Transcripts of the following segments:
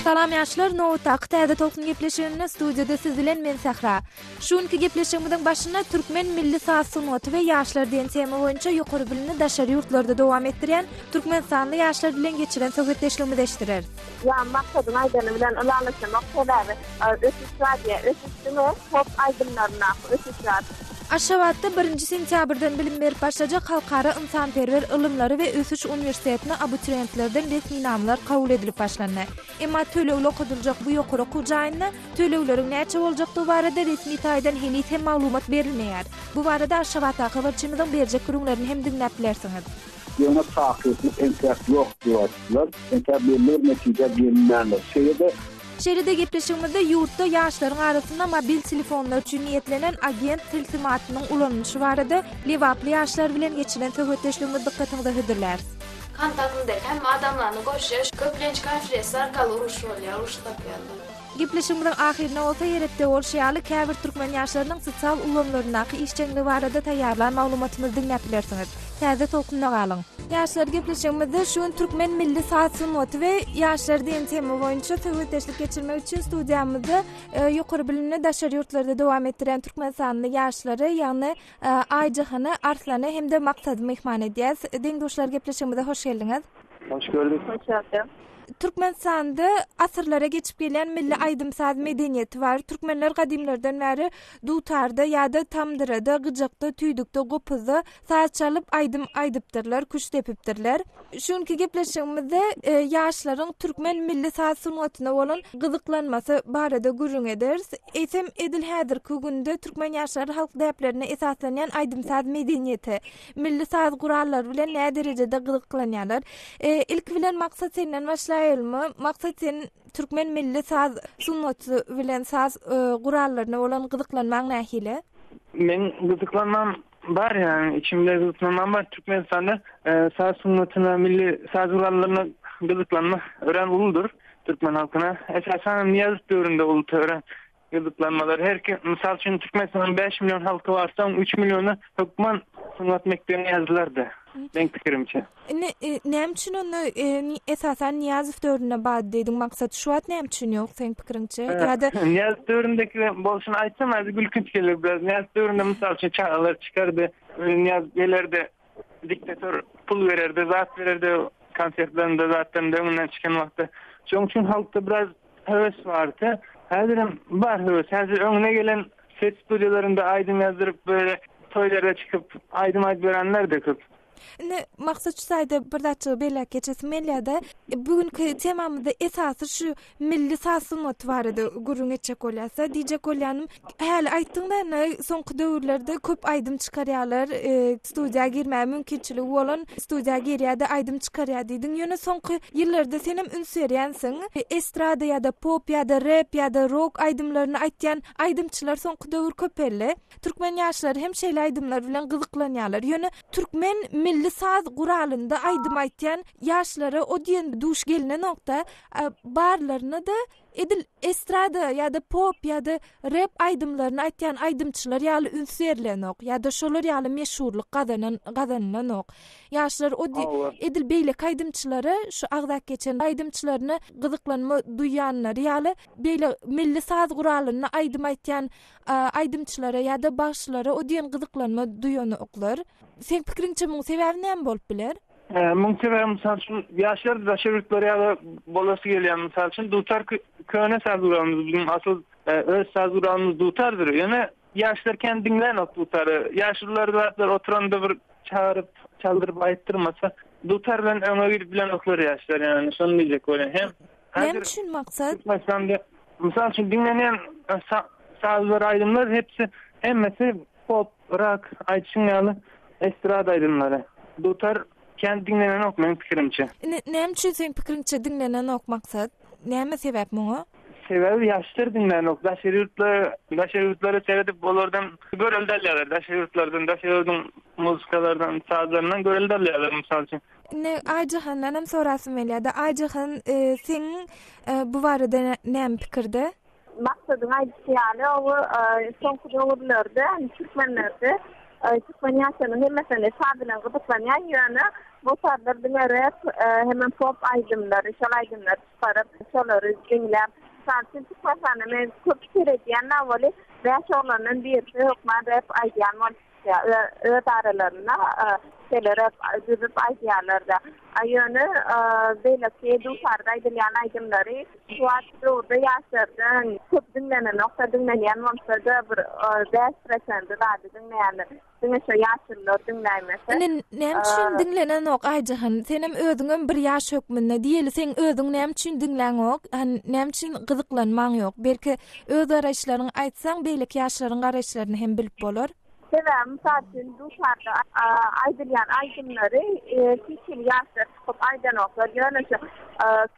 Salam ýaşlar, nobatdaky Täze Tolkun gepleşiginde studiýada siz bilen men Sähra. Şu günki gepleşigimiziň başynda türkmen milli saz sungaty we ýaşlar diýen tema boýunça ýokary bilimini daşary ýurtlarda dowam etdirýän türkmenistanly ýaşlar bilen geçiren söhbetdeşligimizi eşdireris. Ýa Maksadyň aýdany bilen ylalaşamok sebäbi ösüş bar diýýär. Ösüş diňe pop aýdymlaryndaky ösüş bar. Aşgabatda birinji sentýabrdan bilim berip başlajak Halkara ynsanperwer ylymlary we ösüş uniwersitetine abituriýentlerden resminamalar kabul edilip başlandy. Emma tölegli okadyljak bu ýokary okuw jaýynda tölegleriň näçe boljakdygy barada resmi taýdan heniz hem maglumat berilmeýär. Bu barada Aşgabatdaky habarçymyzyň berjek gürrüňlerini hem diňläp bilersiňiz. Ýöne takyklyk entäk ýok diýip aýtdylar. Entäk belli bir netijä gelinmändir. Şeýle-de. Şeýle-de gepleşigimizde ýurtda ýaşlaryň arasynda mobil telefonlar üçin niýetlenen agent tilsimatynyň ulanylyşy barada lebaply ýaşlar bilen geçiren söhbetdeşligimizi dykgatyňyza hödürläris. Kontaktynda hemme adamlarny goşýar. Köplenç konferensiýa arkaly uruş bolýar, uruş tapýarlar. Gepleşigimiziň ahyrynda bolsa her hepde bolşy ýaly käbir türkmen ýaşlarynyň sosial ulgamlaryndaky işjeňligi barada taýýarlan maglumatymyzy diňläp bilersiňiz. Täze tolkunda galyň! Ýaşlar gepleşigimizde şu gün türkmen milli saz sungaty we ýaşlar diýen tema boýunça söhbetdeşlik geçirmek üçin studiýamyzda ýokary bilimini daşary ýurtlarda dowam etdirýän türkmenistanly ýaşlary, ýagny Aýjahany, Arslany hem-de Maksady myhman edýäs. Deň-duşlar gepleşigimize hoş geldiňiz. Hoş gördük. Hoş gördük. Türkmenistanda asyrlara geçip gelýän milli aýdym-saz medeniýeti bar. Türkmenler gadymlardan bäri dutarda ýa-da tamdyrada, gyjakda, tüýdükde, gopuzda saz çalyp, aýdym aýdypdyrlar, küşt depipdirler. Şu günki gepleşigimizde ýaşlaryň türkmen milli saz sungatyna bolan gyzyklanmasy barada gürrüň ederis. Eýsem, edil häzirki günde türkmen ýaşlary halk däplerine esaslanýan aýdym-saz medeniýeti, milli saz gurallary bilen näderejede gyzyklanýarlar? Ilki bilen Maksat senden başlaýalymy? Maksat sen türkmen milli saz sungaty bilen saz gurallaryna bolan gyzyklanmaň nähili? Meň gyzyklanmam Bar ýa, içimde gyzyklanmam bar. Türkmenistanda saz sungatyna, milli saz gurallaryna gyzyklanma örän uludyr türkmen halkyna. Esasan hem Nyýazow döwründe uludy örän gyzyklanmalar. Her kim, mysal üçin, Türkmenistanyň 5 million halky barsa, oň 3 milliony hökman sungat mekdebine ýazylardy, meň pikirimçe. Indi näme üçin onda esasan Nyýazow döwründe bardy diýdiň Maksat, şu wagt näme üçin ýok seň pikiriňçe? Ýa-da Nyýazow döwründeki bolşuny aýtsam häzir gülkünç geler biraz. Nyýazow döwründe mysal üçin çagalar çykardy, Nyýazow gelerdi, diktator pul bererdi, zat bererdi konsertlerinde zatlarynda öňünden çykan wagtda. Şonuň üçin halkda biraz höwes bardy. Häzirem bar höwes. Häzir öňüne gelen ses studiýalarynda aýdym ýazdyryp böyle toýlara çykyp aýdym aýdyp ýörenler-de köp. Indi Maksat şu taýda bir zatjygy belläp geçesim gelýär-de, bu günki temamyzda esasy şu milli saz sungaty barada gürrüň etjek bolýas-da. Diýjek bolýanym, häli aýtdyň-da indi soňky döwürlerde köp aýdym çykarýarlar, studiýa girmäge mümkinçiligi bolan studiýa girýär-de aýdym çykarýar diýdiň. Ýöne soňky ýyllarda senem üns berýänsiň, estrada ýa-da pop ýa-da rep ýa-da rok aýdymlaryny aýtýan aýdymçylar soňky döwür köpeldi. Türkmen ýaşlary hem şeýle aýdymlar bilen gyzyklanýarlar. Ýöne türkmen milli saz guralynda aýdym aýtýan ýaşlara o diýen duş gelinenokda, barlaryna-da edil estrada ýa-da pop ýa-da rep aýdymlaryny aýtýan aýdymçylar ýaly üns berilenok ýa-da şolar ýaly meşhurlyk gazanan gazanylanok. Ýaşlar o edil beýleki aýdymçylara şu agzap geçen aýdymçylaryna gyzyklanma duýýanlary ýaly beýle milli saz guralynda aýdym aýtýan aýdymçylara ýa-da bagşylara o diýen gyzyklanma duýanoklar. Seň pikiriňçe muň sebäbi näme bolup biler? Muň sebäbi mysal üçin ýaşlar daşary ýurtlara ýa-da bolasy gelýär mysal üçin dutar köne saz guralymyz biziň asyl öz saz guralymyz dutardyr. Ýöne ýaşlar kän diňlänok dutary. Ýaşulular zatlar oturanda bir çagyryp çaldyryp aýtdyrmasa dutar bilen öňe gidip bilenoklar ýaşlar ýagny şony diýjek bolýan. Hem Näme üçin maksat? Türkmenistanda mysal üçin diňlenýän sazlar, aýdymlar hepsi hemmesi pop, rak aýdyşyň ýaly estrada aýdymlary. Dutar kän diňlenenok meň pikirimçe. Indi näme üçin seň pikiriňçe diňlenenok Maksat? Näme sebäp muňa? Sebäbi ýaşlar diňlänok. Daşary ýurtlar, daşary ýurtlara seredip olardan görelde alýarlar. Daşary ýurtlardan, daşary ýurduň muzykalarydan, sazlaryndan görelde alýarlar mysal üçin. Indi Aýjahandan hem sorasym gelýär-de, Aýjahan, seň bu barada näme pikirde? Maksadyň aýdyşy ýaly, oba soňky döwürlerde, türkmenlerde. Türkmen ýaşlarynyň hemmesinde saz bilen gyzyklanýar, ýöne bu sazlar diňe rep hemem pop aýdymlary, şol aýdymlary çykaryp, şolary diňläp, mysal üçin Türkmenistanda men köp seredýän weli bäş oglandan birisi hökman rep aýdýan bolup çykýar. Öz aralarynda şeýle rep düzüp aýdýarlar-da. Ýöne beýleki dutarda aýdylýan aýdymlary şu wagt döwürde ýaşlardan köp diňlenenok-da, diňlenýän bolsa-da bir bäş prosendi zady diňleýändir. Diňe şo ýaşulular diňläýmese. Indi näme üçin diňlenenok Aýjahan? Senem özüňem bir ýaş hökmünde diýeli seň özüň näme üçin diňläňok? Hany näme üçin gyzyklanmaň ýok? Belki öz garaýyşlaryňy aýtsaň beýleki ýaşlaryň garaýyşlaryny hem bilip bolar. Sebäbi mysal üçin dutarda aýdylýan aýdymlary hiç hili ýaşlar çykyp aýdanoklar. Ýöne şu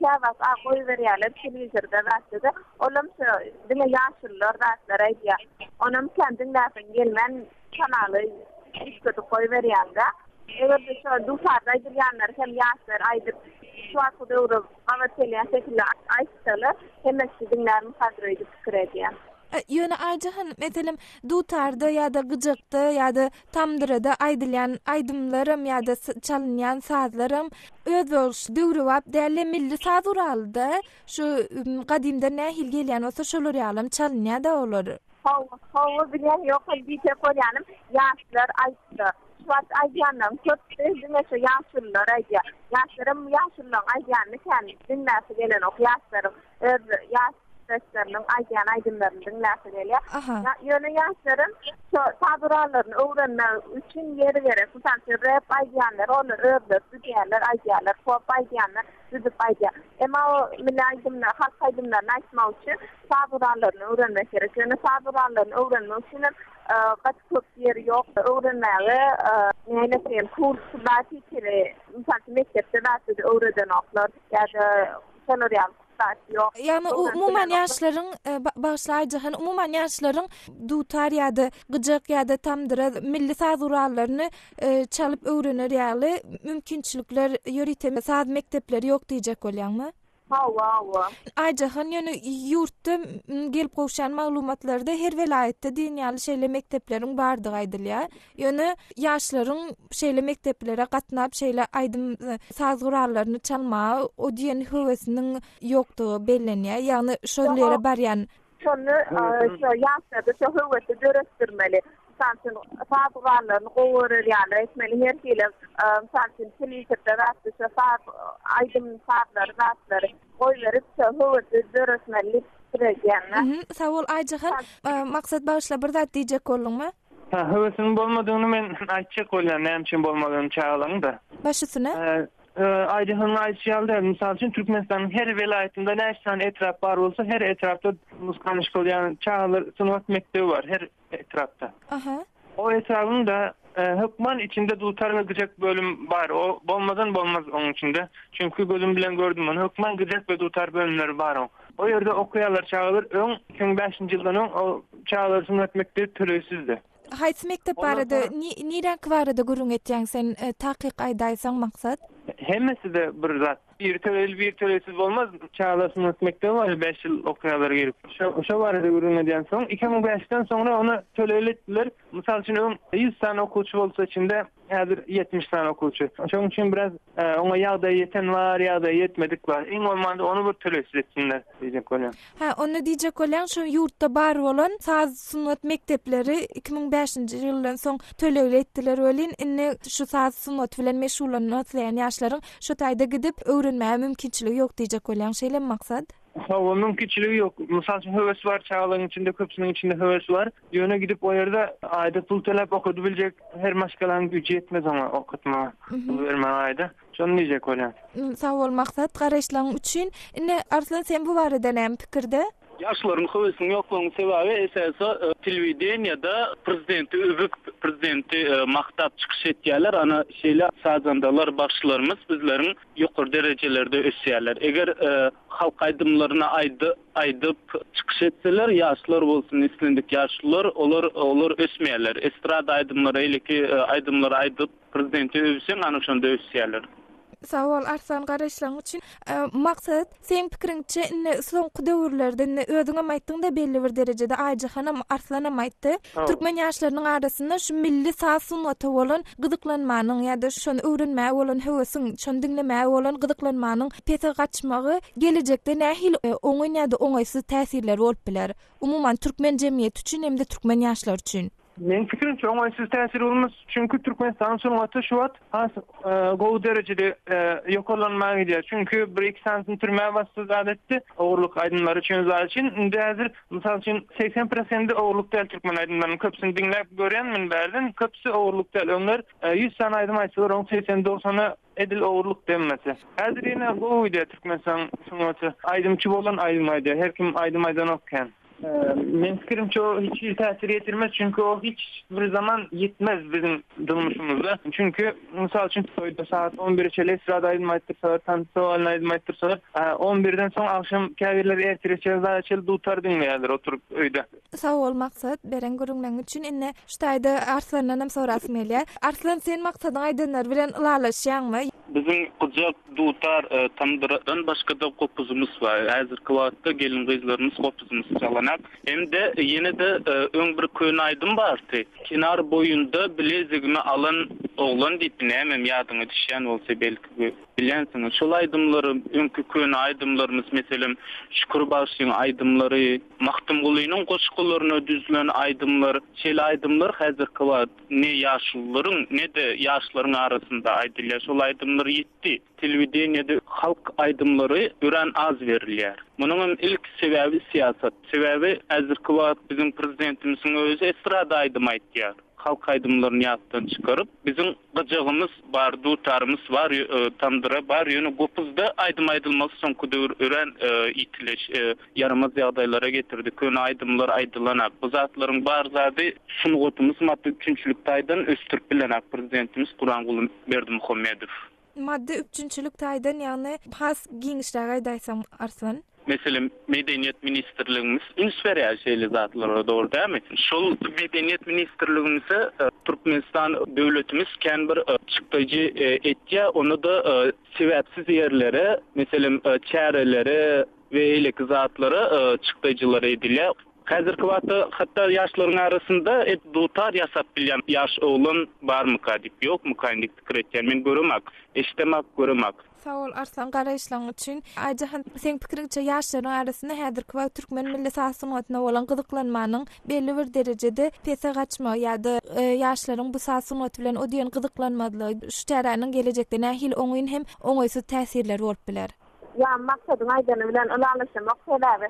käwagt goýberýärler telewizorda zatda-da olam şu diňe ýaşulular zatlar aýdýar. Onam kän diňläsiň gelmän kanaly üýtgedip goýberýäň-de. Eger-de şo dutarda aýdylýanlary hem ýaşlar aýdyp şu wagtky döwre gabat gelýän şekilde aýtsalar hemme kişi diňlärmikadyr öýdüp pikir edýän. Ýöne Aýjahan, meselem, dutarda ýa-da gyjakda ýa-da tamdyrada aýdylýan aýdymlaram ýa-da çalynýan sazlaram özboluşly döwrebap däl-de, milli saz guraly-da. Şu gadymdan nähili gelýän bolsa, şolar ýalam çalynýar-da olar. Hawa, hawa, bilýän, ýok, hany diýjek bolýanym, ýaşlar aýtsa. Şu wagt aýdýanlaryň köpüsi diňe şu ýaşulular aýdýar. Ýaşlaram ýaşulularyň aýdýanyny kän diňläsi gelenok, ýaşlaryň öz ýaşdaşlarynyň aýdýan aýdymlaryny diňläsi gelýär. Ýöne ýaşlaram şo saz gurallaryny öwrenmek üçin ýeri gerek. Mysal üçin, rep aýdýanlar olar özleri düzýärler, aýdýarlar, pop aýdýanlar düzüp aýdýar. Emma o milli aýdymlar, halk aýdymlaryny aýtmak üçin saz gurallaryny öwrenmek gerek. Ýöne saz gurallaryny öwrenmek üçin hem gaty köp ýeri ýok. Öwrenmäge näme diýeýin, kurs zat hiç hili, mysal üçin, mekdepde zatda-da öwredenoklar ýa-da şolar ýaly zat ýok. Ýagny umuman ýaşlaryň, bagyşla Aýjahan, umuman ýaşlaryň dutar ýa-da gyjak ýa-da tamdyra milli saz gurallaryny çalyp öwrener ýaly mümkinçilikler ýörite saz mekdepleri ýok diýjek bolýaňmy? Hawa, hawa. Aýjahan, ýöne ýurtda gelip gowşan maglumatlarda her welaýatda diýen ýaly şeýle mekdepleriň bardygy aýdylýar. Ýöne ýaşlaryň şeýle mekdeplere gatnap, şeýle aýdym saz gurallaryny çalmaga o diýen höwesiniň ýokdugy bellenýär. Ýagny şol ýere barýan Şonda şo ýaşlarda şo höwesi döretdirmeli. Mysal üçin, saz gurallaryny gowy görer ýaly etmeli. Her hili, mysal üçin, telewizorda zatda şo saz, aýdym sazlary zatlary goýberip, şo höwesi döretmeli diýip pikir edýän-dä. Sag bol, Aýjahan. Maksat bagyşla, bir zat diýjek bolduňmy? Hä, höwesiniň bolmadygyny men aýtjak bolýan, näme üçin bolmadygyny çagalaryň-da. Baş üstüne. Aýjahyň aýdyşy ýaly däl. Mysal üçin, Türkmenistanyň her welaýatynda näçe sany etrap bar bolsa, her etrapda muzykany şkoly, ýagny çagalar sungat mekdebi bar her etrapda. Aha. O etrabyň-da hökman içinde dutar we gyjak bölüm bar. O bolmadan bolmaz onuň içinde. Çünki gözüm bilen gördüm ony. Hökman gyjak we dutar bölümleri bar oň. O ýerde okaýarlar çagalar. Öň, 2005-nji ýyldan öň o çagalar sungat mekdebi tölegsizdi. Haýsy mekdep barada, niräki barada gürrüň etýäň sen, takyk aýdaýsaň Maksat? Hemmesi-de bir zat. Biri tölegli, biri tölegsiz bolmaz. Çagalar sungat mekdebi bar, bäş ýyl okaýarlar girip. Şo, şo barada gürrüň edýän. Soň 2005-den soňra ony tölegli etdiler. Mysal üçin, öň 100 sany okuwçy bolsa içinde, häzir 70 sany okuwçy. Şonuň üçin biraz oňa ýagdaýy ýeten bar, ýagdaýy ýetmedik bar. Iň bolmanda ony bir tölegsiz etsinler diýjek bolýan. Hä, onda diýjek bolýaň, şu ýurtda bar bolan saz sungat mekdepleri 2005-nji ýyldan soň tölegli etdiler welin, indi şu saz sungaty bilen meşgullanmak isleýän ýaşlaryň şu taýda gidip öwrenmäge mümkinçiligi ýok diýjek bolýaň, şeýlemi Maksat? Hawa, mümkinçiligi ýok. Mysal üçin, höwes bar, çagalaryň içinde köpüsiniň içinde höwes bar. Ýöne gidip o ýerde aýda pul töläp okadybiljek her maşgalanyň güýji ýetmez oňa okatmaga, pul bermäge aýda. Şony diýjek bolýan. Sag bol Maksat garaýyşlaryň üçin. Indi Arslan sen bu barada näme pikirde? Ýaşlaryň höwesiniň ýoklugynyň sebäbi esasy telewideniýada prezidenti öwüp, prezidenti magtap çykyş etýärler. Ana şeýle sazandalar, bagşylarymyz bizleriň ýokary derejelerde ösýärler. Eger halk aýdymlaryny aýdyp çykyş etseler, ýaşlar bolsun islendik ýaşulular, olar olar ösmeýärler. Estrada aýdymlary, eýleki aýdymlary aýdyp, prezidenti öwseň, ana şonda ösýärler. Sag bol Arslan garaýyşlaryň üçin. Maksat, seň pikiriňçe indi soňky döwürlerde indi özüňem aýtdyňda belli bir derejede Aýjahanam Arslanam aýtdy. Türkmen ýaşlarynyň arasynda şu milli saz sungata bolan gyzyklanmanyň ýa-da şony öwrenmäge bolan höwesiň, şony diňlemäge bolan gyzyklanmanyň pese gaçmagy gelejekde nähili oňyn ýa-da oňaýsyz täsirleri bolup biler? Umuman türkmen jemgyýeti üçin hem-de türkmen ýaşlary üçin. Meň pikirimçe oňaýsyz täsir bolmaz. Çünki Türkmenistanyň sungaty şu wagt has gowy derejede ýokarlanmaga gidýär. Çünki bir-iki sanysyny türmä basdy zat etdi. Ogurlyk aýdymlary üçin zat üçin. Indi häzir mysal üçin 80 prosendi ogurlyk däl türkmen aýdymlarynyň köpüsini diňläp görýän men bärden köpüsi ogurlyk däl. Öňler 100 sany aýdym aýtsalar oň 80-90-y edil ogurlyk demmesi. Häzir ýene gowy gidýär Türkmenistanyň sungaty. Aýdymçy bolan aýdym aýdýar. Her kim aýdym aýdanok kän. Meň pikirimçe o hiç hili täsir ýetirmez çünki o hiç bir zaman ýitmez biziň durmuşymyzda. Çünki mysal üçin toýda sagat on bire çenli estrada aýdym aýtdyrsalar, tansoalny aýdym aýtdyrsalar, on birden soň agşam käbirleri ertire çenli zada çenli dutar diňleýärler oturyp öýde. Sag bol Maksat beren gürrüňleň üçin. Indi şu taýda Arslandanam sorasym gelýär. Arslan sen Maksadyň aýdanlary bilen ylalaşýaňmy? Biziň gyjak Dutar, tamdyradan başga-da gopuzymyz bar. Häzirki wagtda gelin-gyzlarymyz gopuzymyzy çalanak. Hem-de ýene-de öň bir köne aýdym bardy. Kenar boýunda bilezigimi alan oglan diýip, nämem ýadyňa düşýän bolsa belki bilýänsiňiz. Şol aýdymlary, öňki köne aýdymlarymyz, meselem, Şükür bagşyň aýdymlary, Magtymgulynyň goşgularyna düzülen aýdymlar, şeýle aýdymlar häzirki wagt Ne ýaşulularyň, ne-de ýaşlaryň arasynda aýdylýar. Şol aýdymlar ýitdi. Telewideniýede halk aýdymlary örän az berilýär. Munuňam ilki sebäbi syýasat. Sebäbi häzirki wagt biziň prezidentimiziň özi estrada aýdym aýtýar. Halk aýdymlaryny ýatdan çykaryp, biziň gyjagymyz bar, dutarymyz bar, tamdyra bar, ýöne gopuzda aýdym aýdylmasy soňky döwür örän ýitileş. Ýaramaz ýagdaýlara getirdi. Köne aýdymlar aýdylanak. Bu zatlaryň bar zady sungatymyz maddy üpjünçilik taýdan ösdürip bilenak Prezidentimiz Gurbanguly Berdimuhamedow. Maddy üpjünçilik taýdan ýagny has giňişräk aýdaýsaň Arslan. Meselem Medeniýet ministrligimiz üns berýär şeýle zatlara dogry dälmi? Şol Medeniýet ministrligimize Türkmenistan döwletimiz kän bir çykdajy etýär ony-da sebäpsiz ýerlere meselem çärelere we beýleki zatlara çykdajylar edilýär. Häzirki wagtda hatda ýaşlaryň arasynda dutar ýasap bilýän ýaş oglan barmyka diýip, ýokmuka indi pikir etýän. Men göremak, eşidemak, göremak. Sag bol Arslan garaýyşlaň üçin. Aýjahan seň pikiriňçe ýaşlaryň arasynda häzirki wagt türkmen milli saz sungatyna bolan gyzyklanmanyň belli bir derejede pese gaçmagy ýa-da ýaşlaryň bu saz sungaty bilen o diýen gyzyklanmazlygy şu çäräniň gelejekde nähili oňyn hem oňaýsyz täsirleri bolup biler? Ýa Maksadyň aýdany bilen ylalaşamok sebäbi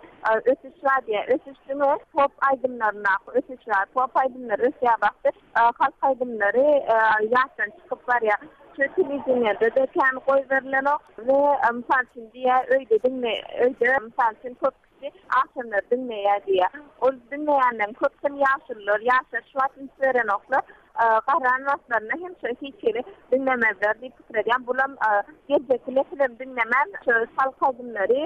ösüş bar diýýär. Ösüş diňe pop aýdymlaryndaky ösüş bar. Pop aýdymlary ösýär wagty halk aýdymlary ýatdan çykyp barýar. Şu telewideniýede-de kän goýberilenok we mysal üçin diýýär öýde diňle öýde mysal üçin köp kişi agşamlar diňleýär diýýär. Ol diňleýänleriň köpüsem ýaşulular. Ýaşlar şu wagt üns berenoklar. Garran wagtlarynda hem şo hiç hili diňlemezler diýip pikir edýän. Bulam geljekki nesilem diňlemän şo halk aýdymlary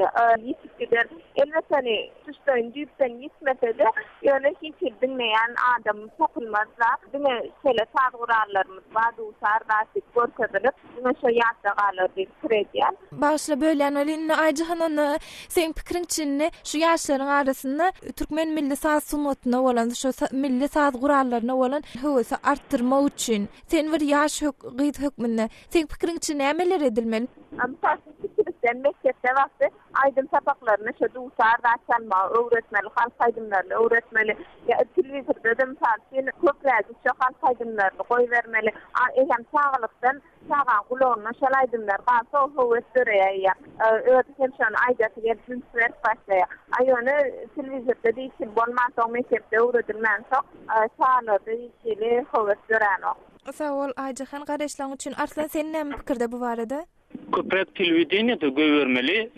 ýitip gider. Elbetde ony tutuşlaýyn düýpden ýitmese-de, ýöne hiç hili diňleýän adam tapylmaz-da. Diňe şeýle saz gurallarymyz bar, dutar zat diýip görkezilip, diňe şo ýatda galar diýip pikir edýän. Bagyşla bölýän welin indi Aýjahan onda seň pikiriňçe indi şu ýaşlaryň arasynda türkmen milli saz sungatyna bolan şu milli saz gurallaryna bolan höwesi artdyrmak üçin sen bir ýaş gyz hökmünde seň pikiriňçe nämeler edilmeli? Mysal üçin kiçilikden mekdepde wagty aýdym sapaklaryny şu dutar zat çalmagy öwretmeli halk aýdymlaryny öwretmeli ýa telewizorda-da mysal üçin köpräjik şu halk aýdymlaryny goýbermeli a eýýäm çagalykdan Çagaň gulagynda şol aýdymlar galsa ol höwes döreýär eýýäm. Özi hem şony aýdasy gelip üns berip başlaýar. A ýöne telewizorda hiç hili bolmansoň, mekdepde öwredilmänsoň çagalarda hiç hili höwes döränok. Sag bol Aýjahan garaýyşlaň üçin. Arslan sen näme pikirde bu barada? Köpräk telewideniýede goýbermeli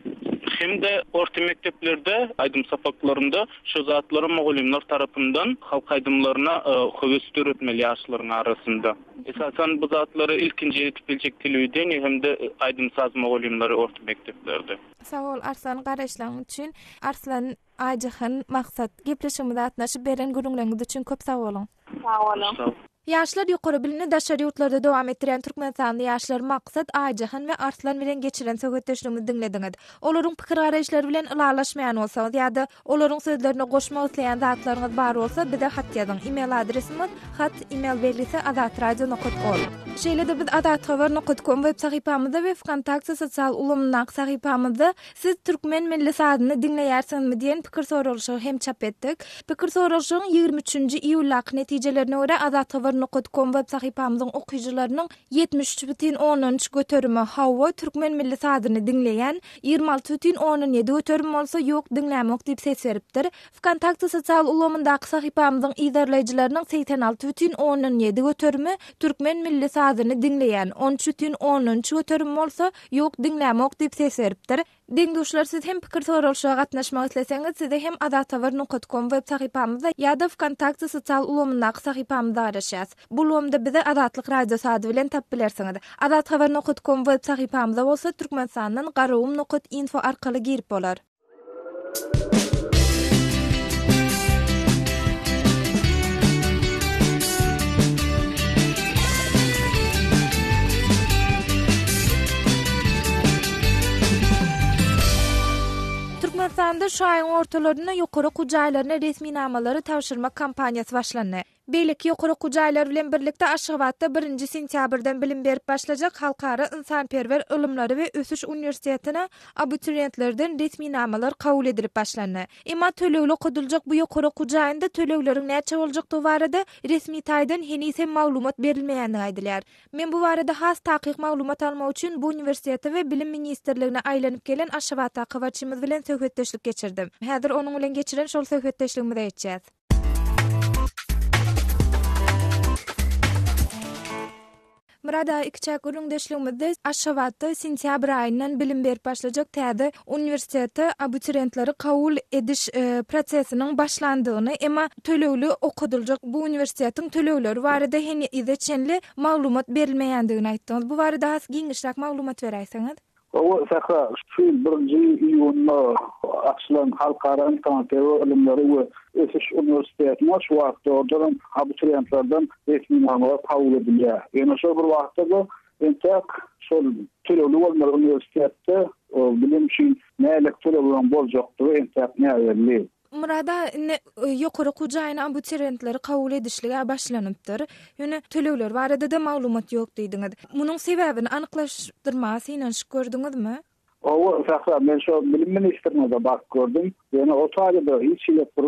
hem-de orta mekdeplerde aýdym sapaklarynda şu zatlary mugallymlar tarapyndan halk aýdymlaryna höwes döretmeli ýaşlaryň arasynda. Esasan bu zatlary ilkinji edip biljek telewideniýe hem-de aýdym-saz mugallymlary orta mekdeplerde. Sag bol Arslan garaýyşlaryň üçin. Arslan, Aýjahan, Maksat, gepleşigimize gatnaşyp beren gürrüňleriňiz üçin köp sag boluň. Sag boluň. Ýaşlar ýokary bilimini daşary ýurtlarda dowam etdirýän türkmenistanly ýaşlar Maksat, Aýjahan we Arslan bilen geçiren söhbetdeşligimizi diňlediňiz. Olaryň pikir-garaýyşlary bilen ylalaşmaýan bolsaňyz ýa-da olaryň sözlerine goşmak isleýän zatlaryňyz bar bolsa, bize hat ýazyň. E-mail adresimiz, hat, e-mail belgisi, azatradio nokat ol. Şeýle-de biz azathabar nokat kom web sahypamyzda we Wkontakte sosial ulgamyndaky sahypamyzda Siz türkmen milli sazyny diňleýärsiňizmi diýen pikir soralyşygy hem çap etdik. Pikir soralyşygyň 23-nji iýuldaky netijelerine görä Azathabar nokat kom web sahypamyzyň okyjylarynyň 73,3 göterimi hawa, türkmen milli sazyny diňleýän, 26,7 göterim bolsa ýok, diňlämok diýip ses beripdir. Wkontakte sosial ulgamyndaky sahypamyzyň yzarlaýjylarynyň 86,7 göterimi türkmen milli sazyny diňleýän, 13,3 göterim bolsa Ýok, diňlämok diýip ses beripdir. Deň-duşlar siz hem pikir soralyşyga gatnaşmak isleseňiz size hem azathabar nokat kom web sahypamyzda ýa-da wkontakte sosial ulgamyndaky sahypamyzda garaşýas. Bu ulgamda bizi Azatlyk Radiosy ady bilen tapyp bilersiňiz. Azathabar nokat kom web sahypamyza bolsa Türkmenistandan garagum nokat info arkaly girip bolar. Türkmenistanda şu aýyň ortalarynda ýokary okuw jaýlaryna resminamalary tabşyrmak kampaniýasy başlandy. Beýleki ýokary okuw jaýlary bilen birlikde Aşgabatda birinji sentýabrdan bilim berip başlajak Halkara ynsanperwer ylymlary we ösüş uniwersitetine abituriýentlerden resminamalar kabul edilip başlandy. Emma tölegli okadyljak bu ýokary okuw jaýynda tölegleriň näçe boljakdygy barada resmi taýdan heniz hem maglumat berilmeýändigi aýdylýar. Men bu barada has takyk maglumat almak üçin bu uniwersitete we Bilim ministrligine aýlanyp gelen Aşgabatdaky habarçymyz bilen söhbetdeşlik geçirdim. Häzir onuň bilen geçiren şol söhbetdeşligimize geçýäs. Myrat aga ikiçäk gürrüňdeşligimizde Aşgabatda sentýabr aýyndan bilim berip başlajak täze uniwersitete abiturientleri kabul ediş e, prosesiniň başlandygyny, emma tölegli okadyljak bu uniwersitetiň tölegleri barada henize çenli maglumat berilmeýändigini aýtdyňyz. Bu barada has giňişräk maglumat beräýseňiz. Hawa, Sähra, şu ýyl birinji iýunda açylan Halkara ynsanperwer ylymlary we ösüş uniwersitetine şu wagtda olardan abituriýentlerden resminamalar kabul edilýär. Ýöne şol bir wagtda-da entäk şol tölegli bolmaly uniwersitetde bilim üçin nähili tölegleriň boljakdygy entäk näbelli. Myrat aga, indi ýokary okuw jaýyna abituriýentleri kabul edişlig-ä başlanypdyr. Ýöne tölegler barada-da maglumat ýok diýdiňiz. Munuň sebäbini anyklaşdyrmaga synanyşyp gördüňizmi? Hawa, Sähra, men şo bilim ministrine-de baryp gördüm. Ýöne o taýda-da hiç hili bir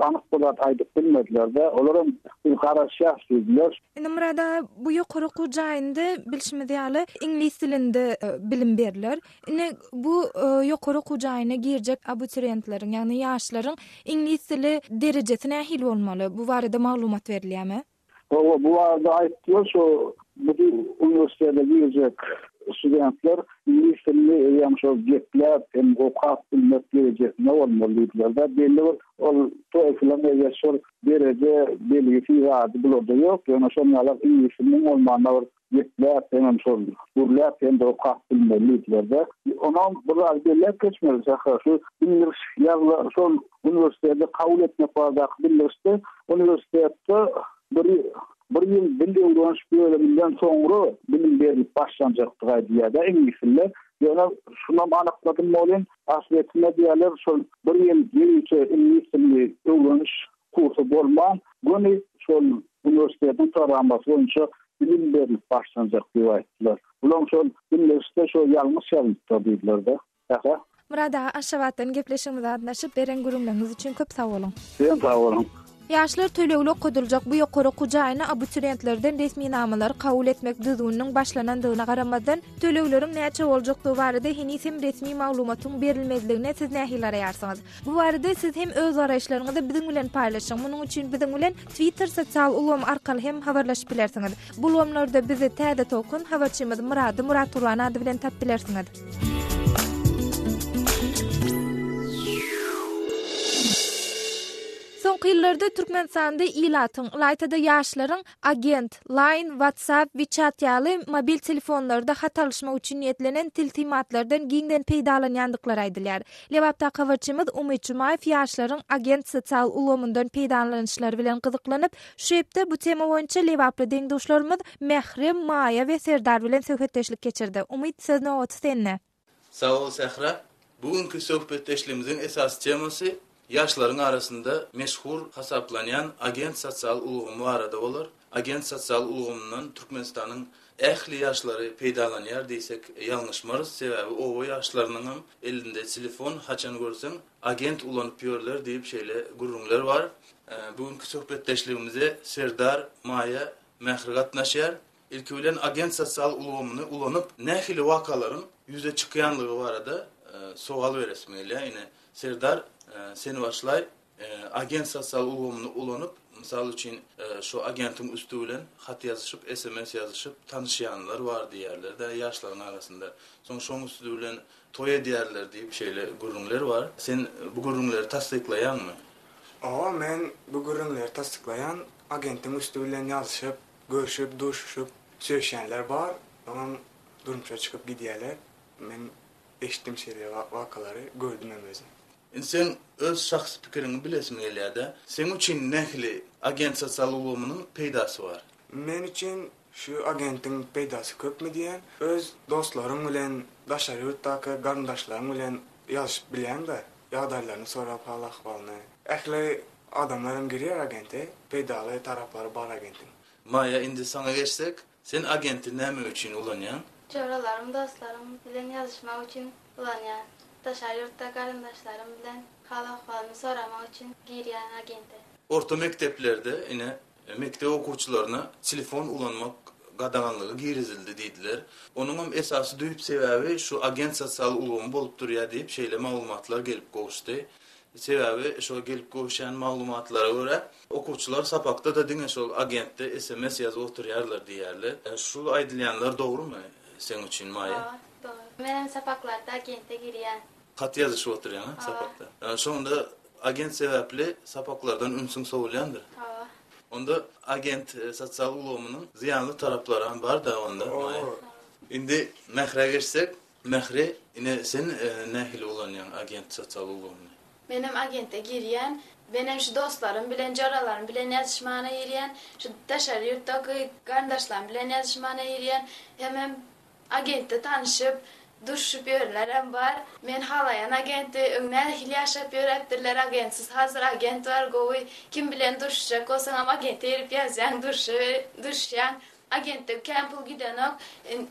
anyk bir zat aýdyp bilmediler-de. Olaram biz garaşýas diýdiler. Indi Myrat aga, bu ýokary okuw jaýynda bilşimiz ýaly iňlis dilinde bilim berler. Ine, bu ýokary okuw jaýyna girjek abituriýentleriň, ýagny ýaşlaryň iňlis dili derejesi nähili bolmaly? Bu barada maglumat berilýärmi? Hawa, bu barada aýtdylar, şo bu uniwersitete girjek studentler iňlis dilini eýýäm şol gepläp hem okap bilmek derejesinde bolmaly diýdiler-de. Belli bir ol TOEFL-iň eger şol dereje belgisi zady bularda ýok, ýöne şonuň ýaly iňlis diliniň bolmanda bir Gepläp hemem şol gürläp hem-de okap bilmeli diýdiler-de. Onam bir zady belläp geçmeli, Sähra, şu bildiriş ýazla şol uniwersitete kabul etmek baradaky bildirişde uniwersitetde bir bir ýyl dil öwreniş bölüminden soňra bilim berlip başlanjakdygy aýdylýar-da iňlis dilinde. Ýöne şunam anykladym welin, aslyýetinde diýýärler, şol bir ýyl ýörite iňlis dilini öwreniş kursy bolman, göni şol uniwersitetiň programmasy boýunça bilim berlip başlanjak diýip aýtdylar. Bulaň şol bildirişde şo ýalňyş ýazylypdyr diýdiler-de. Sähra. Myrat aga Aşgabatdan gepleşigimize gatnaşyp beren gürrüňleriňiz üçin köp sag boluň. Sizem sag boluň. Ýaşlar tölegli okadyljak bu ýokary okuw jaýyna abituriýentlerden resminamalary kabul etmek düzgüniniň başlanandygyna garamazdan, tölegleriň näçe boljakdygy barada heniz hem resmi maglumatyň berilmezligine siz nähili garaýarsyňyz? Bu barada siz hem öz garaýyşlaryňyzy biziň bilen paýlaşyň. Munuň üçin biziň bilen Twitter sosial ulgamy arkaly hem habarlaşyp bilersiňiz. Bu ulgamlarda bizi Täze Tolkun habarçymyz Myrady Muratgurban ady bilen tapyp bilersiňiz. Soňky ýyllarda Türkmenistanda ilatyň, ylaýta-da ýaşlaryň Agent, Line, WhatsApp, WeChat ýaly mobil telefonlarda hat alyşmak üçin niýetlenen tilsimatlardan giňden peýdalanýandyklary aýdylýar. Lebapdaky habarçymyz Umyt Jumaýew ýaşlaryň Agent sosial ulgamyndan peýdalanyşlary bilen gyzyklanyp, şu hepde bu tema boýunça lebaply deň-duşlarymyz Mähri, Maýa we Serdar bilen söhbetdeşlik geçirdi. Umyt, söz nobaty sende. Sag bol Sähra. Bu günki söhbetdeşligimiziň esasy temasy ýaşlaryň arasynda meşhur hasaplanýan Agent sosial ulgamy barada bolar. Agent sosial ulgamyndan Türkmenistanyň ähli ýaşlary peýdalanýar diýsek ýalňyşmarys. Sebäbi oba ýaşlarynyňam elinde telefon, haçan görseň agent ulanyp ýörler diýip şeýle gürrüňler bar. Bu günki söhbetdeşligimize Serdar, Maýa, Mähri gatnaşýar. Ilki bilen agent sosial ulgamyny ulanyp nähili wakalaryň ýüze çykýanlygy barada sowal beresim gelýär. Ine, Serdar, sen başlaý. Agent sosial ulgamyny ulanyp, mysal üçin, şu agentiň üsti bilen hat ýazyşyp, sms ýazyşyp tanyşýanlar bar diýýärler-de ýaşlaryň arasynda. Soň şoň üsti bilen toý edýärler diýip şeýle gürrüňler bar. Sen bu gürrüňleri tassyklaýaňmy? Hawa, men bu gürrüňleri tassyklaýan. Agentiň üsti bilen ýazyşyp, Görşüp, duşuşyp, söýüşýänler bar, soňam durmuşa çykyp gidýärler. Men eşitdim şeýle wakalary, gördüm hem özüm. Indi seň öz şahsy pikiriňi bilesim gelýärde. Seň üçin nähili agent sosial ulgamynyň peýdasy bar? Men üçin şu agentiň peýdasy köpmi diýen, öz dostlaryň bilen, daşary ýurtdaky garyndaşlaryň bilen ýazyşyp bilýäň-de, ýagdaýlaryny sorap hal-ahwalyny. Ähli Adamlar hem girýär agente, peýdaly taraplary bar agentiň. Maýa indi saňa geçsek, sen agenti näme üçin ulanýaň? Joralarym, dostlarym bilen ýazyşmak üçin ulanýan. Daşary ýurtda garyndaşlarym bilen hal-ahwalymy soramak üçin girýän agente. Orta mekdeplerde ine mekdep okuwçylaryna telefon ulanmak gadaganlygy girizildi diýdiler. Onuňam esasy düýp sebäbi şu agent sosial ulgamy bolup durýar diýip şeýle maglumatlar gelip gowuşdy. Sebäbi şol gelip gowuşýan maglumatlara görä, okuwçylar sapakda-da diňe şol agentde sms ýazyp oturýarlar diýýärler. Şul aýdylýanlar dogrumy seň üçin, Maýa? Hawa, dogry. Menem sapaklarda agente girýän. Hat ýazyşyp oturýaň-a sapakda. Şonda agent sebäpli sapaklardan ünsüň sowulýandyr. Hawa. Onda agent sosial ulgamynyň zyýanly taraplaram bar-da onda, Maýa. Indi Mährä geçsek, Mähri, ine sen nähili ulanýaň agent sosial ulgamyny? Menem agente girýän. Menem şu dostlarym bilen, joralarym bilen ýazyşmana girýän. Şu daşary ýurtdaky garyndaşlarym bilen ýazyşmana girýän. Hemem agentde tanyşyp, duşuşyp ýörenlerem bar. Men halaýan agenti. Öň nähili ýaşap ýöräpdirler agentsiz. Hazir agent bar gowy. Kim bilen duşuşjak bolsaňam agente girip ýazýaň, duşuşýaň. Agentde kän pul gidenok.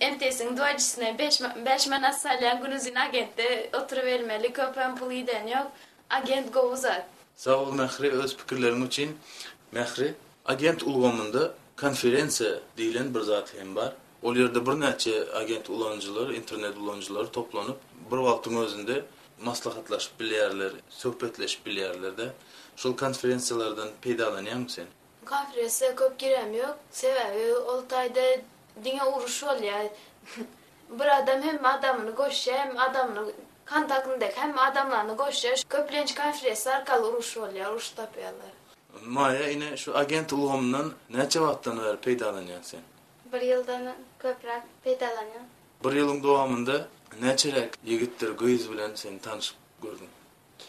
MTS-iň dwajysyna beş manat salýaň günuzyn agentde oturybermeli köpem pul gideni ýok. Agent gowy zat. Sag bol Mähri öz pikirleriň üçin. Mähri, agent ulgamynda konferensiýa diýlen bir zat hem bar. Ol ýerde birnäçe agent ulanyjylar, internet ulanyjylary toplanyp, bir wagtyň özünde maslahatlaşyp bilýärler, söhbetleşip bilýärler-de. Şol konferensiýalardan peýdalanýaňmy sen? Konferensiýa köp girem ýok. Sebäbi ol taýda diňe uruş bolýar. Bir adam hemme adamyny goşýar, hemme adamyny kontaktyndaky hemme adamlaryny goşýar. Köplenç konferensiýa arkaly uruş bolýar, uruş tapýarlar. Maýa ine şu agent ulgamyndan näçe wagtdan bäri peýdalanýaň sen? Bir ýyldan köpräk peýdalanýan. Bir ýylyň dowamynda näçeräk ýigitdir gyz bilen sen tanyşyp gördüň?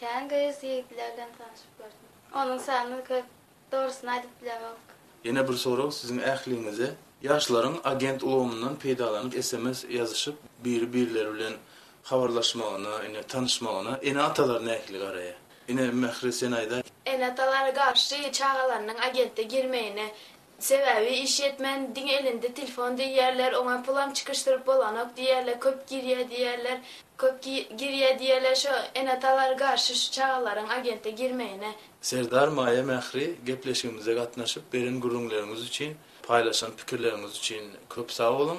Kän gyz ýigitler bilen tanyşyp gördüm. Onuň sanyny köp Dogrusyny aýdyp bilemok. Ýene bir sorag siziň ähliňize. Ýaşlaryň agent ulgamyndan peýdalanyp sms ýazyşyp biri birleri bilen habarlaşmagyna ine tanyşmagyna ene atalar nähili garaýar? Ine Mähri sen aýdaý. Ene-atalar garşy çagalarynyň agentde girmegine Sebäbi iş ýetmän diňe elinde telefon diýýärler, oňa pulam çykyşdyryp bolanok diýýärler, köp girýä diýýärler, köp girýä diýýärler, şo ene-atalar garşy şu çagalaryň agente girmegine. Serdar Maýa Mähri gepleşigimize gatnaşyp beren gürrüňleriňiz üçin, paýlaşan pikirleriňiz üçin köp sag boluň.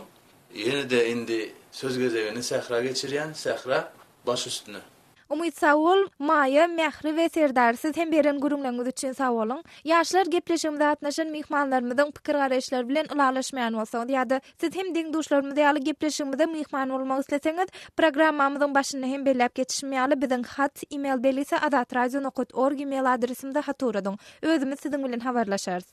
Ýene-de indi söz gezegini Sähra geçirýän, Sähra, baş üstüne. Umyt sag bol, Maýa, Mähri we Serdar siz hem beren gürrüňleriňiz üçin sag boluň. Ýaşlar gepleşigimize gatnaşan myhmanlarymyzyň pikir-garaýyşlary bilen ylalaşmaýan bolsaňyz ýa-da siz hem deň-duşlarymyz ýaly gepleşigimize myhman bolmak isleseňiz, programmamyzyň başynda hem belläp geçişim ýaly biziň hat, email belgisi azatradio nokat org email adresimize hat ugradyň. Özümiz siziň bilen habarlaşarys.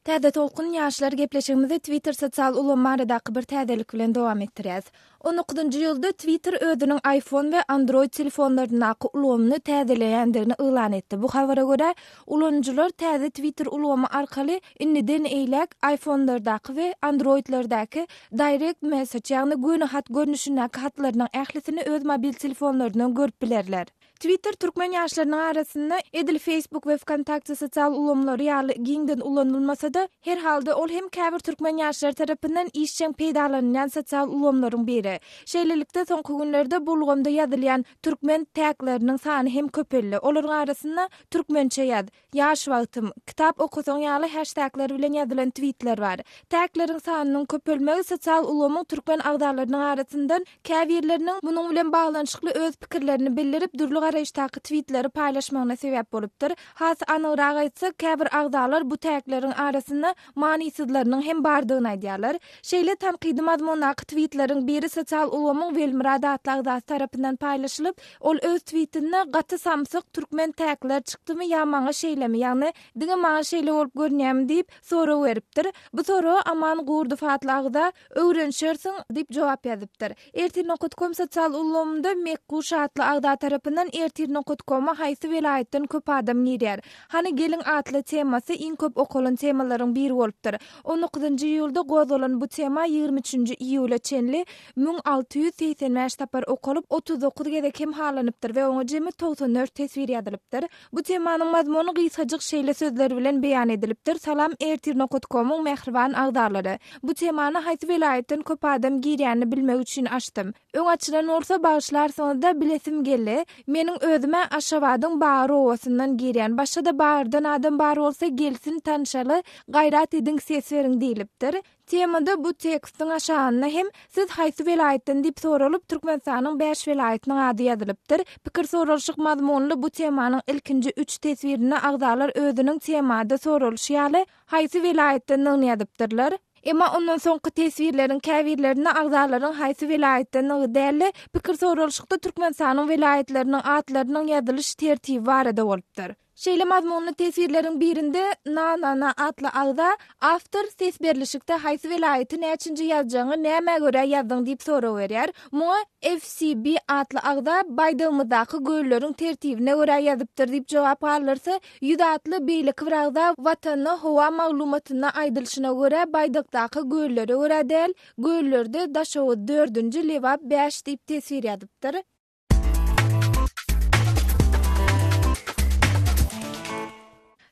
Täze tolkun ýaşlar gepleşigimizi Twitter sosial ulgamy baradaky bir täzelik bilen dowam etdirýäs. On dokuzynjy ýylda Twitter özüniň iPhone we Android telefonlaryndaky ulgamyny täzeleýändigini yglan etdi. Bu habara görä, ulanyjylar täze Twitter ulgamy arkaly indiden eýläk iPhone-lardaky we Android-lerdäki Direct Message, ýagny göni hat görnüşindäki hatlarynyň ählisini öz mobil telefonlaryndan görüp bilerler. Twitter türkmen ýaşlarynyň arasynda edil Facebook we Wkontakte sosial ulgamlary ýaly giňden ulanylmasa-da, her halda ol hem käbir türkmen ýaşlary tarapyndan işjeň peýdalanylýan sosial ulgamlaryň biri. Şeýlelikde, soňky günlerde bu ulgamda ýazylýan türkmen tagleriniň sany hem köpeldi. Olaryň arasynda Türkmençe ýaz, Ýaş wagtym, Kitap okasaň ýaly heştaglar bilen ýazylan twitler bar. Tagleriň sanynyň köpelmegi sosial ulgamyň türkmen agzalarynyň arasyndan käbirleriniň munuň bilen baglanyşykly öz pikirlerini bildirip, dürli garaýyşdaky twitleri paýlaşmagyna sebäp bolupdyr. Has anygrak aýtsak, käbir agzalar bu tagleriň arasynda manysyzlarynyň hem bardygyny aýdýarlar. Şeýle tankydy mazmundaky twitleriň biri sosial ulgamyň Welmyrat atly agzasy tarapyndan paýlaşylyp, Ol öz twitinde gaty samsyk türkmen täkler çykdymy ýa maňa şeýlemi ýagny diňe maňa şeýle bolup görünýämi diýip sorag beripdir. Bu soraga Aman Gurdow atly agza Öwrenişersiň diýip jogap ýazypdyr. Ertir nokat kom sosial ulgamynda Mekguş atly agza tarapyndan Ertir nokat koma haýsy welaýatdan köp adam girýär? Hany geliň atly temasy iň köp okalan temalaryň biri bolupdyr. On dokuzynjy iýulda gozgalan bu tema 23-nji iýula çenli 1685 sapar okalyp, 39 gezek hem halanypdyr we oňa jemi 94 teswir ýazylypdyr. Bu temanyň mazmuny gysgajyk şeýle sözler bilen beýan edilipdir, Salam ertir nokat komyň mähriban agzalary! Bu temany haýsy welaýatdan köp adam girýänini bilmek üçin açdym. Öň açylan bolsa bagyşlarsyňyzda bilesim geldi. Meniň özüm-ä Aşgabadyň Bagyr obasyndan girýän. Başga-da Bagyrdan adam bar bolsa gelsin tanşaly, gaýrat ediň ses beriň diýlipdir. Temada bu tekstiň aşagynda hem Siz haýsy welaýatdan diýip soralyp, Türkmenistanyň bäş welaýatynyň ady ýazylypdyr. Pikir soralyşyk mazmunly bu temanyň ilkinji üç teswirinde agzalar özüniň temada soralyşy ýaly haýsy welaýatdandygyny ýazypdyrlar. Emma ondan soňky teswirleriň käbirlerinde agzalaryň haýsy welaýatdandygy däl-de, pikir soralyşykda Türkmenistanyň welaýatlarynyň atlarynyň ýazylyş tertibi barada bolupdyr. Şeýle mazmunly teswirleriň birinde Na-na-na atly agza, Awtor, ses berlişikde haýsy welaýaty näçinji ýazjagyňy nämä görä ýazdyň diýip sorag berýär. Muňa FCB atly agza Baýdagymyzdaky gölleriň tertibine görä ýazypdyr diýip jogap galdyrsa, 100 atly beýleki bir agza Watanda howa maglumatynda aýdylyşyna görä baýdakdaky göllere görä däl, göllerde Daşoguz dördünji, Lebap bäş diýip teswir ýazypdyr.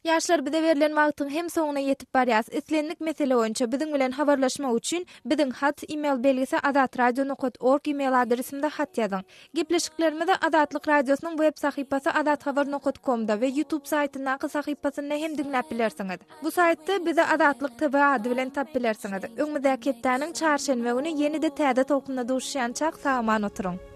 Ýaşlar bize berlen wagtyň hem soňuna ýetip barýas. Islendik mesele boýunça biziň bilen habarlaşmak üçin biziň hat email belgisi azatradio nokat org email adresimize hat ýazyň. Gepleşiklerimizi Azatlyk Radiosynyň web sahypasy azathabar nokat komda we YouTube saýtyndaky sahypasynda hem diňläp bilersiňiz. Bu saýtda bizi Azatlyk TV ady bilen tap bilersiňiz. Öňümizdäki hepdäniň çarşenbe güni ýene-de täze tolkunda duşuşýançak sag-aman oturyň.